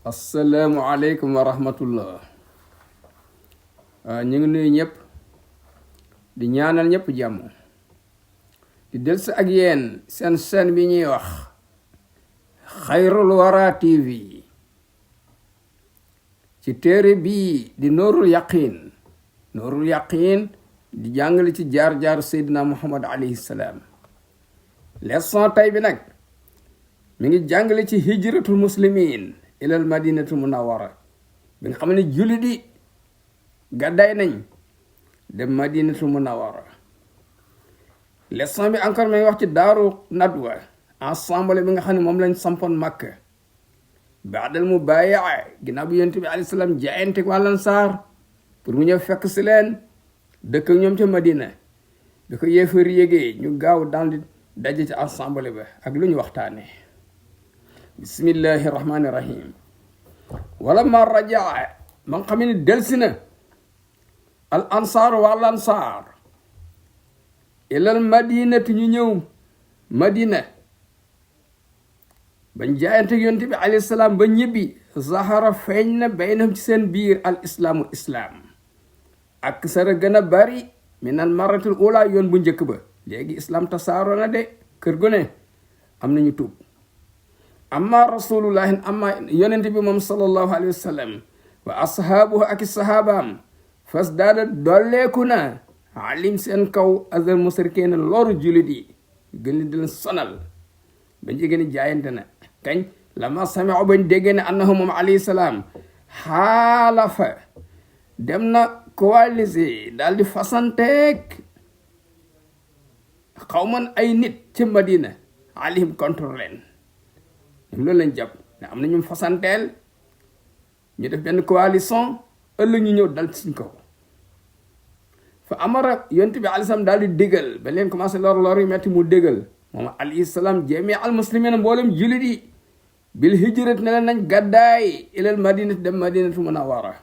asalaamualeykum wa rahmatullah. ñu ngi nuyu ñëpp di ñaanal ñëpp jàmm di delsi ak yéen seen chaîne bi ñuy wax Xayrul Wara TV ci téere bii di Nuurul Yaqiin di jàngale ci jaar-jaaru Seydina Muhammad alayhi salaam. leçon tey bi nag mi ngi jàngale ci hijratul muslimin ilal madinatul munawwara bi nga xam ne jullit yi gàddaay nañ dem madinatul munawwara. leçon bi encore may wax ci daaru nadwa ensemble bi nga xam ne moom lañ sampoon Makka baadal mu bàyyaa ginnaaw bi yonent bi alayhi salaam jaayante waa Ansaar pour mu ñëw fekk si leen dëkk ak ñoom ca Madina. bi ko yéefar yégee ñu gaaw daal di daje ci ensemble ba ak lu ñu waxtaane. bismillahi rahmaani rahim. wala ma rajaa ma nga xam ne delsi na al ansaar wal ansaar ilal madinati ñu ñëw Madina bañ jaayante yonent bi alayhi salaam ba ñibbi. zahara feeñ na baynahum ci seen biir al islaamu islaam ak sara gën a bari minal maratul ula yoon bu njëkk ba. léegi islaam tasaaroo na de kër gu ne am nañu tuub. amma rasulullahi amma yonent bi moom sallallahu alayhi wa sallam wa ashaabuhu ak sahabaam fas daada dolleeku na alim seen kaw azal musrikiina loru julit yi gën di leen sonal bañ jege ni jaayante na kañ lama sami'u bañ déggee ne annahu moom alayhi salaam xaalafa dem na coalisé daal di fasanteeg xawman ay nit ci Madina alayhim contre leen. ñoom loolu lañ jàpp ne am na ñu fasanteel ñu def benn coalition ëllëg ñu ñëw dal ci suñ kaw. fa amara yonent bi alayhi salaam daal di digal ba leen commencé lor yu metti mu digal moom alayhi salaam jami al muslimina mboolem jullit yi bil hijrat ne leen nañ gàddaay ilal madinati dem madinatu munawwara.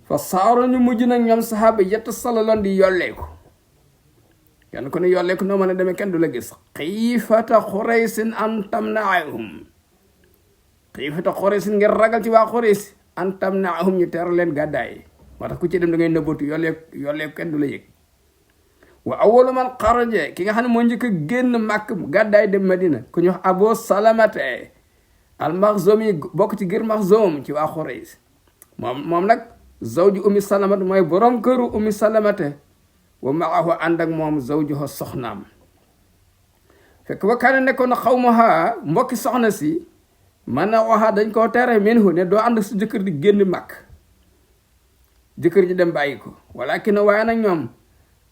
fa saaro ñu mujj nag ñoom sahaaba yett salaloon di yolleeku kenn ku ne yolleeku noo mën a demee kenn du la gis. xiifata xuraysin an tamnaahum xiifata xuraysin ngir ragal ci waa xurays an tamnaahum ñu teer leen gàddaay. moo tax ku ci dem da ngay nëbbatu yolleeku kenn du la yëg. wa awwalu man xaraja ki nga xam ne moo njëkk a génn Makk gàddaay dem Madina ku ñu wax Abu Salamate al Maxzumi bokk ci gir Maxzum ci waa xurays. moom nag zawju ummi Salamate mooy borom këru ummi Salamate wa maahu ànd ak moom zawjuha soxnaam. fekk ba kaane nekkoon na xawmaha mbokki soxna si man na waxa dañ koo tere minhu ne doo ànd su jëkkër di génn Makk jëkkër ji dem bàyyi ko. walakin waaye nag ñoom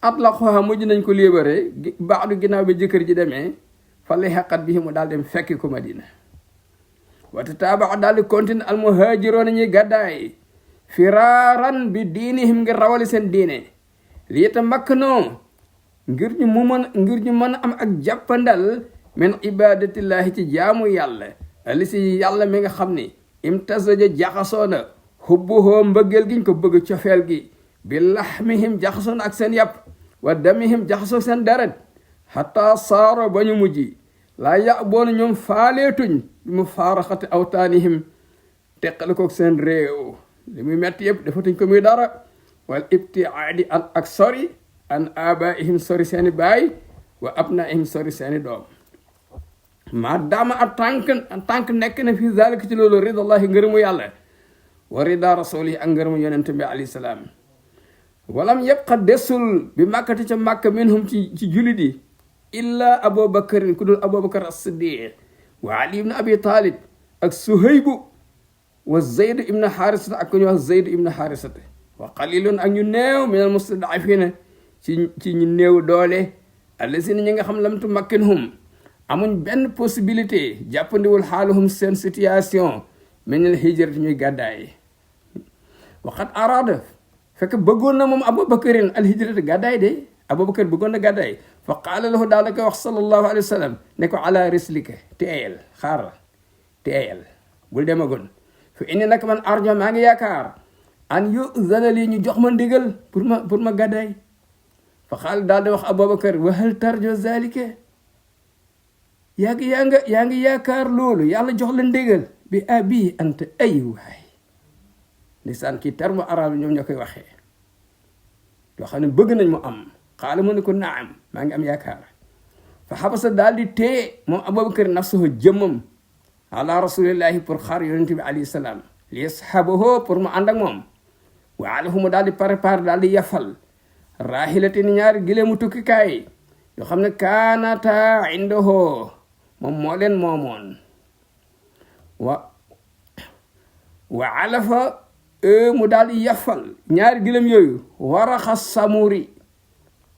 atlaqoha mujj nañ ko libéré baadu ginnaaw bi jëkkër ji demee fa li xaqat bi mu daal dem fekki ko Madina. wata taabaa daal di continue al muhaajiroon ñuy gàddaay firaaran bi diinihim ngir rawali seen diine lii ta makk noo ngir ñu mën a am ak jàppandal min ibadatillahi ci jaamu yàlla ali si yàlla mi nga xam ni imtasaja jaxasoona xubbuhoo mbëggeel giñ ko bëgg cofeel gi bi laxmihim jaxasoon ak seen yàpp wa damihim jaxasoo seen deret xataa saaro ba ñu mujj laa yàboona ñoom faaleetuñ bi mu faaraxati awtaanihim teqale koog seen réew li muy metti yëpp defatuñ ko muy dara wal ibtiaadi an ak sori an abaihim sori seeni baay wa abnaihim sori seeni doom. maa daama en tant que nekk na fii zalika ci loolu ridallahi ngërëmu yàlla wa rida rasulihi ak ngërëmu yonent bi alayhi salaam. walam yabqa desul bi màkkati ca màkk minhum ci jullit yi illa abubakarin ku dul abubakar as-siddiq wa ali ibn abi talib ak suhaybu wa zayd ibn xaarisata ak ku ñuy wax zayd ibn xaarisata wa qalilun ak ñu néew min al mustadafina ci ñu néew doole allasina ñi nga xam lam tumakkinhum amuñ benn possibilité jàppandiwul xaaluhum seen situation min al hijrati ñuy gàddaay. waqad arada fekk bëggoon na moom abubakarin al hijrati gàddaay de abubakar bëggoon na gàddaay fa qaala lahu daal la koy wax sallallahu alayhi wa sallam ne ko ala rislika teeyal xaaral teeyal bul demagoon fa inni nag man arjo maa ngi yaakaar an yuzana lii ñu jox ma ndigal pour ma gàddaay. fa qaala daal di wax abubakar wa hal tarjo zalika yaa ngi yaakaar loolu yàlla jox la ndégal bi abi anta ay waay lisaan kii terme arabe ñoom ñoo koy waxee yoo xam ne bëgg nañ mu am xaala mu ne ko naam maa ngi am yaakaar fa xabasa daal di téye moom Abubakar nafsahu jëmmam ala rasulillahi pour xaar yonente bi alayhi salaam li yashabahu pour mu ànd ak moom waalahu mu daal di préparé daal di yafal raahilati ni ñaari gileemu tukkikaay yoo xam ne kaanata indahu moom moo leen moomoon wa alafa mu daal di yafal ñaari gileem yooyu waraxa samuri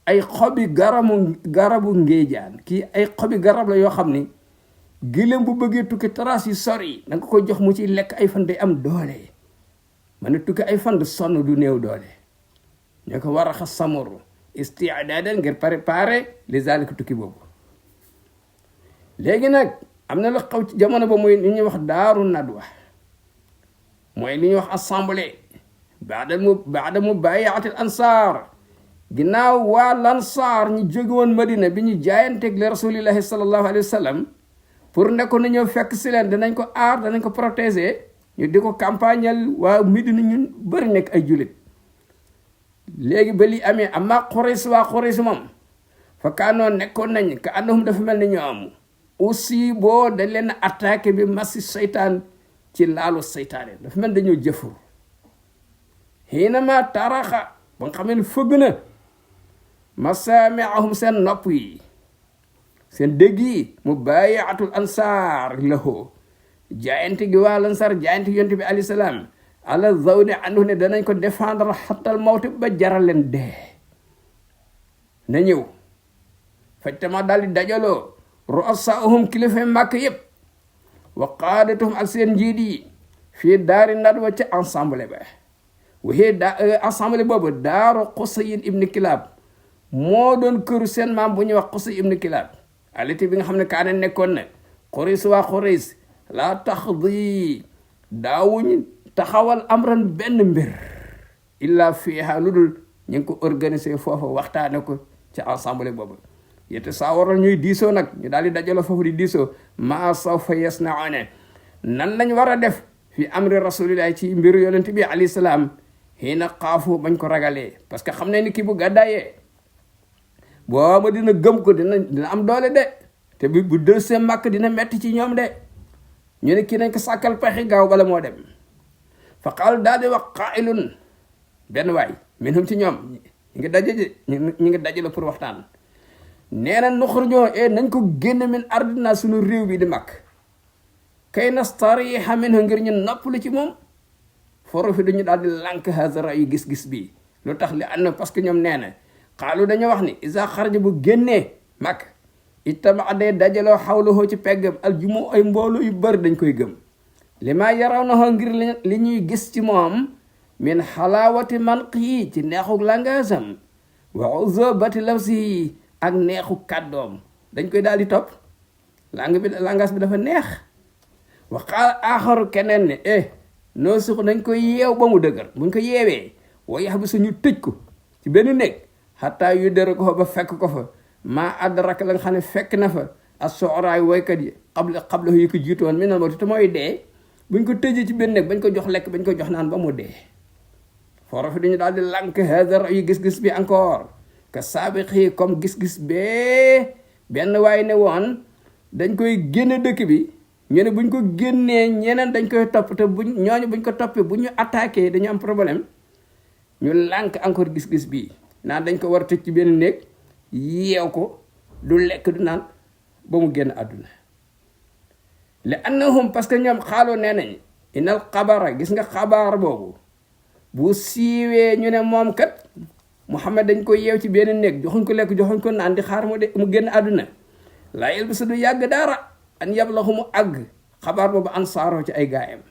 ay xobi garabu ngéejaan kii ay xobi garab la yoo xam ni gileem bu bëggee tukki trace yi sori da nga ko jox mu ci lekk ay fan day am doole man ne tukki ay fan du sonn du néew doole ñoo ko waraxa samuru isti'daadan ngir préparer li zalika tukki boobu léegi nag am na lu xaw ci jamono ba muy li ñuy wax daaru nadwa mooy li ñuy wax assemblée baada mu bayaati al ansaar ginnaaw waa lansaar ñu jóge woon Madina bi ñu jaayanteeg li rasulillahi sallallahu alayhi wa sallam pour ne ko na ñëw fekk si leen danañ ko aar danañ ko protéger ñu di ko campagnal waa Madina ñun bëri nekk ay julit léegi ba li amee amma Quraysh waa Quraysh moom fa kaanoo nekkoon nañ ka annahum dafa mel ni ñoom aussi boo dañ leen attaqué bi massi seytaan ci laalu seytaane dafa mel dañoo jëfur xiinama taraxa ba nga xam ne fëgg na masaamiahum seen nopp yi seen dégg yi mu bàyyiatul ansaar lahu jaayante gi waa lansaar jaayante gi yonent bi alayhi salaam ala zawni andu ne danañ ko défendre xatal mawti ba jaral leen dee na ñëw fajtama daal di dajaloo ru'asaahum kilifa màkk yëpp wa qaadatuhum ak seen njiit yi fii daari nadwa ca ensemble ba waxee ensemble boobu daaru Qusay ibn Kilab moo doon këru seen maam bu ñuy wax Qusay ibn Kilab aliti bi nga xam ne kaane nekkoon na Quraysh waa Quraysh laa taxdi daawuñ taxawal amran benn mbir illa fiiha lu dul ñu ngi ko organiser foofu waxtaane ko ci ensemble boobu yette saa waral ñuy diisoo nag ñu daal di dajalo foofu di diisoo maa sawfa yasnauna nan lañ war a def fi amri rasulillahi ci mbiru yonent bi alayhi salaam xiina xaafu bañ ko ragalee parce que xam ne ni kii bu gàddaayee booba dina gëm ko dina am doole de te bu deuxième màkk dina metti ci ñoom de ñu ne kii nañ ko sàkkal pexe gaaw bala moo dem fa qaal daal di wax qaa'ilun benn waay minhum ci ñoom ñu ngi daje la pour waxtaan nee na nuxruñoo nañ ko génn min ardina suñu réew bi di mag kay nastariha minhu ngir ñu noppalu ci moom foro fi dañu daal di lànk hasara yu gis-gis bi lu tax li ànd parce que ñoom nee na xaalu dañoo wax ni isa xaraja bu génnee mag ittama day dajaloo xawlahoo ci peggam aljumu ay mbooloo yu bëri dañ koy gëm li ma yaraw na ngir li ñuy gis ci moom min xalaawati manqi ci neexu langaasam wa uzubati lafsi ak neexu kàddoom dañ koy daal di topp langage bi dafa neex wa qaala aaxaru keneen ne noo suux nañ ko yeew ba mu dëgër buñ ko yeewee wa yax bi suñu tëj ko ci benn néeg xataa yu dere ko fa ba fekk ko fa maa adraka la nga xam ne fekk na fa as-su'ara waykat yi xabla yi ko jiitoon mi nal mawti te mooy dee buñ ko tëjee ci benn néeg bañ ko jox lekk bañ ko jox naan ba mu dee foro fi dañu daal di lànk hadar yu gis-gis bi encore que saabiqi comme gis-gis bee benn waay ne woon dañ koy génne dëkk bi ñu ne buñ ko génnee ñeneen dañ koy topp te buñ ko toppee bu ñu attaqué dañu am problème ñu lànk encore gis-gis bii naan dañ ko war a tëj ci benn néeg yeew ko du lekk du naan ba mu génn àdduna li annahum parce que ñoom xaaloo nee nañ inal xabara gis nga xabaar boobu bu siiwee ñu ne moom kat Muhammad dañ ko yeew ci benn néeg joxuñ ko lekk joxuñ ko naan di xaar mu génn àdduna laa yel bi sa du yàgg dara an yablahu mu àgg xabaar boobu ansaaroo ci ay gaayam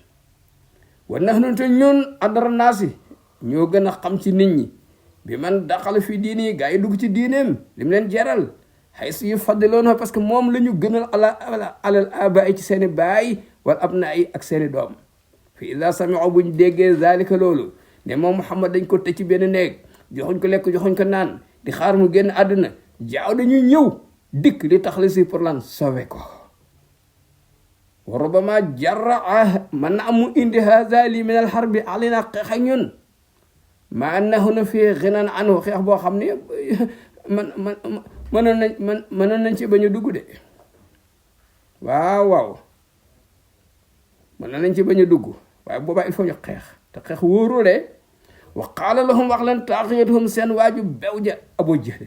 wa nahnu te ñun adara naasi ñoo gën a xam ci nit ñi bi man daxal fi diini gaa yi dugg ci diineem li mu leen jeral xay su yu faddiloon parce que moom la ñu gënal alal abaay ci seeni baay wala abnaa yi ak seeni doom fi ida samiu buñ déggee zalika loolu ne moom Muhammad dañ ko tëj ci benn néeg joxuñ ko lekk joxuñ ko naan di xaar mu génn àdduna jaaw dañuy ñëw dikk li tax la si pour lan sauver ko wa rubama jarra man na amu indi haza li min al harbi alina xeex ak ñun ma annahu na fii xinan anhu xeex boo xam ne mënoon nañ ci bañ a dugg de waaw mënoon nañ ci bañ a dugg waaye boobaa il faut ñu xeex te xeex wóorul de wa qaala lahum wax leen taaxiyatuhum seen waaju bew ja Abu Jahl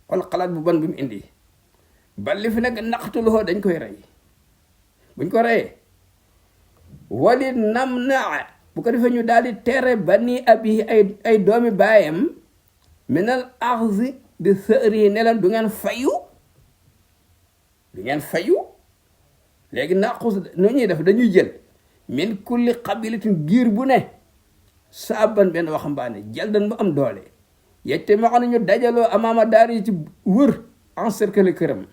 xool xalaat bu ban bi mu indi ba li fi nekk naqtuluhu dañ koy rey buñ ko reyee wali nam naa bu ko defee ñu daal di tere bani abi ay doomi baayam minal axzi di sëri ne leen du ngeen fayu léegi naqus nu ñuy def dañuy jël min kulli qabilatin giir bu ne saaban benn waxambaane jël dan bu am doole yette ma xam ne ñu dajaloo amaama daar yi ci wër encercler këram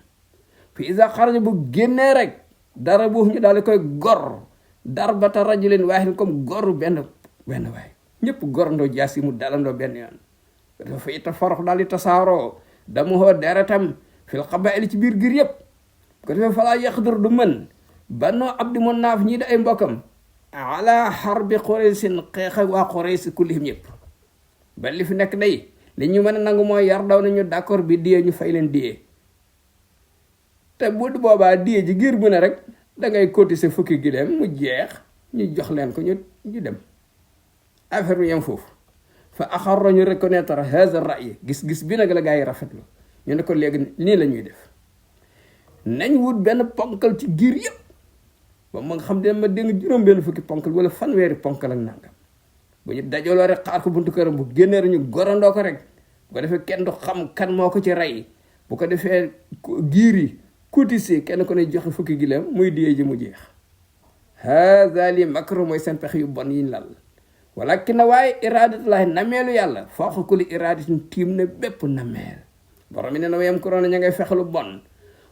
fi isa xaraja bu génnee rek dara bu ñu daal di koy gor darbata rajulin waahidin comme goru benn waay ñëpp gorndoo jaas yi mu dalandoo benn yoon dafa fay tafarux daal di tasaaroo damu hoo deretam fil qabaa'il ci biir giir yëpp bu ko defee falaa yaqdur du mën Banu Abdi Munaaf ñii da ay mbokkam ala harbi Quraysin xeex ak waa Qurays kullihim yëpp ba li fi nekk day li ñu mën a nangu mooy yar daw nañu d'accord bi diyee ñu fay leen diyee te bu boobaa diyee ji giir bu ne rek da ngay cotiser fukki gileem mu jeex ñu jox leen ko ñu dem affaire bi yem foofu fa axarra ñu reconnaître haza ra'y gis-gis bi nag la gaa yi rafetlu ñu ne ko léegi nii la ñuy def nañ wut benn ponkal ci giir yëpp ba ma nga xam ne ma dégg juróom benn fukki ponkal wala fanweeri ponkal ak nangam bu ñu dajaloo rek xaar ko buntu këram bu génnee rek ñu gorandoo ko rek bu ko defee kenn du xam kan moo ko ci rey bu ko defee giir yi cotiser kenn ko ne joxe fukki gileem muy diyee ji mu jeex haza li makru mooy seen pexe yu bon yiñ lal walakin na waaye iradatullahi nameelu yàlla fawqa kulli iradatin tiim ne bépp nameel borom mi ne na wa yamkuruuna ña ngay fexe lu bon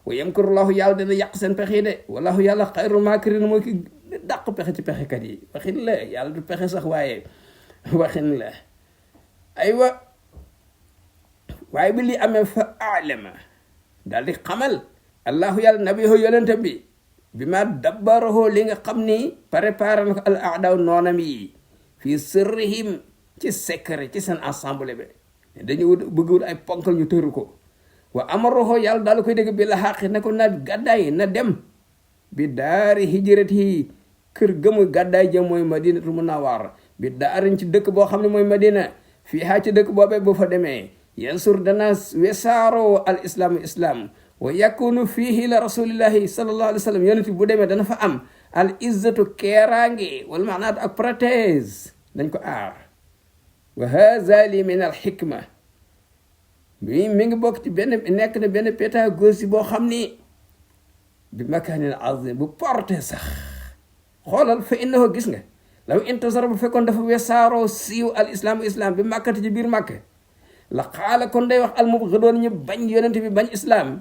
wa yamkurullahu yàlla dina yàq seen pexe yi de wallahu yàlla xayrul maakirin mooy ki dàq pexe ci pexekat yi waxin la yàlla du pexe sax waaye waxin la aywa waaye bi li amee fa alama daal di xamal allahu yàlla nabihu yonente bi ma dabbarahu li nga xam ni préparé na ko al aadaw noonam yi fii sirrihim ci secret ci seen assemblée bi dañu bëgg wut ay ponkal ñu tëru ko wa amaroho yàlla daal koy dégg bi la xaqi ne ko na gàddaay na dem bi daari hijrati kër gëmu gàddaay jëm mooy madinatul munawwara bi daarin ci dëkk boo xam ne mooy madina fii haa ci dëkk boobee bu fa demee yansur dana wesaaroo al islaamu islam wa yakunu fiihi la rasulillahi sallallahu alayhi wa sallam yonent bu demee dana fa am al izzatu keeraange wala maanaat ak protège dañ ko aar wa haza li min al hikma mi ngi bokk ci benn nekk na benn pédagogie boo xam ni bi makaanil azim bu porté sax xoolal fa innahu gis nga law intasara bu fekkoon dafa wesaaroo siiw al islaamu islam bi màkkati ci biir màkk la xaala kon day wax al mubghidoon ñu bañ yonent bi bañ islam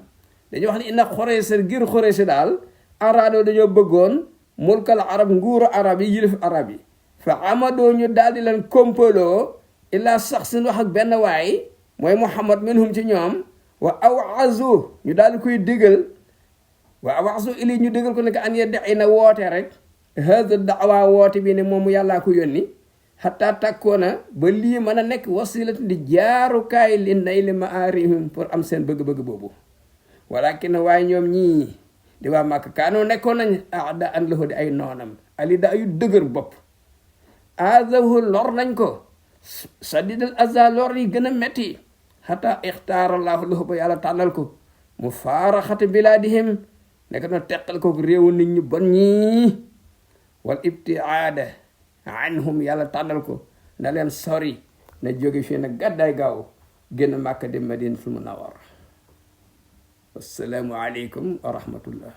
dañuy wax ni inna Quraysh ngir Quraysh daal araadoo dañoo bëggoon mulkal arab nguuru arab yi yilif arab yi fa amadoo ñu daal di leen kompaloo illaa sax sin wax ak benn waay mooy Muhammad minhum ci ñoom wa awazu ñu daal di koy digal wa awazu ili ñu digal ko ne ko an yeddaxi na woote rek hada daawa woote bi ne moom yàllaa ko yónni xataa takkoona ba lii mën a nekk wasilati di jaarukaay li nay li maarihim pour am seen bëgg-bëgg boobu walakin waaye ñoom ñii di waa Màkka kaanoo nekkoon nañ aada an lahu di ay noonam ali da yu dëgër bopp azahu lor nañ ko sadidal aza lor yi gën a metti xataa ixtaarallahu lahu ba yàlla tànnal ko mu faaraxati bilaadihim nekk na teqal ko réewu nit ñu bon ñi wal ibtiaada anhum yàlla tànnal ko na leen sori na jóge fii nag gàddaay gaaw génn Màkka dem Madinatul Munawwara wassalaamu aleykum wa rahmatullah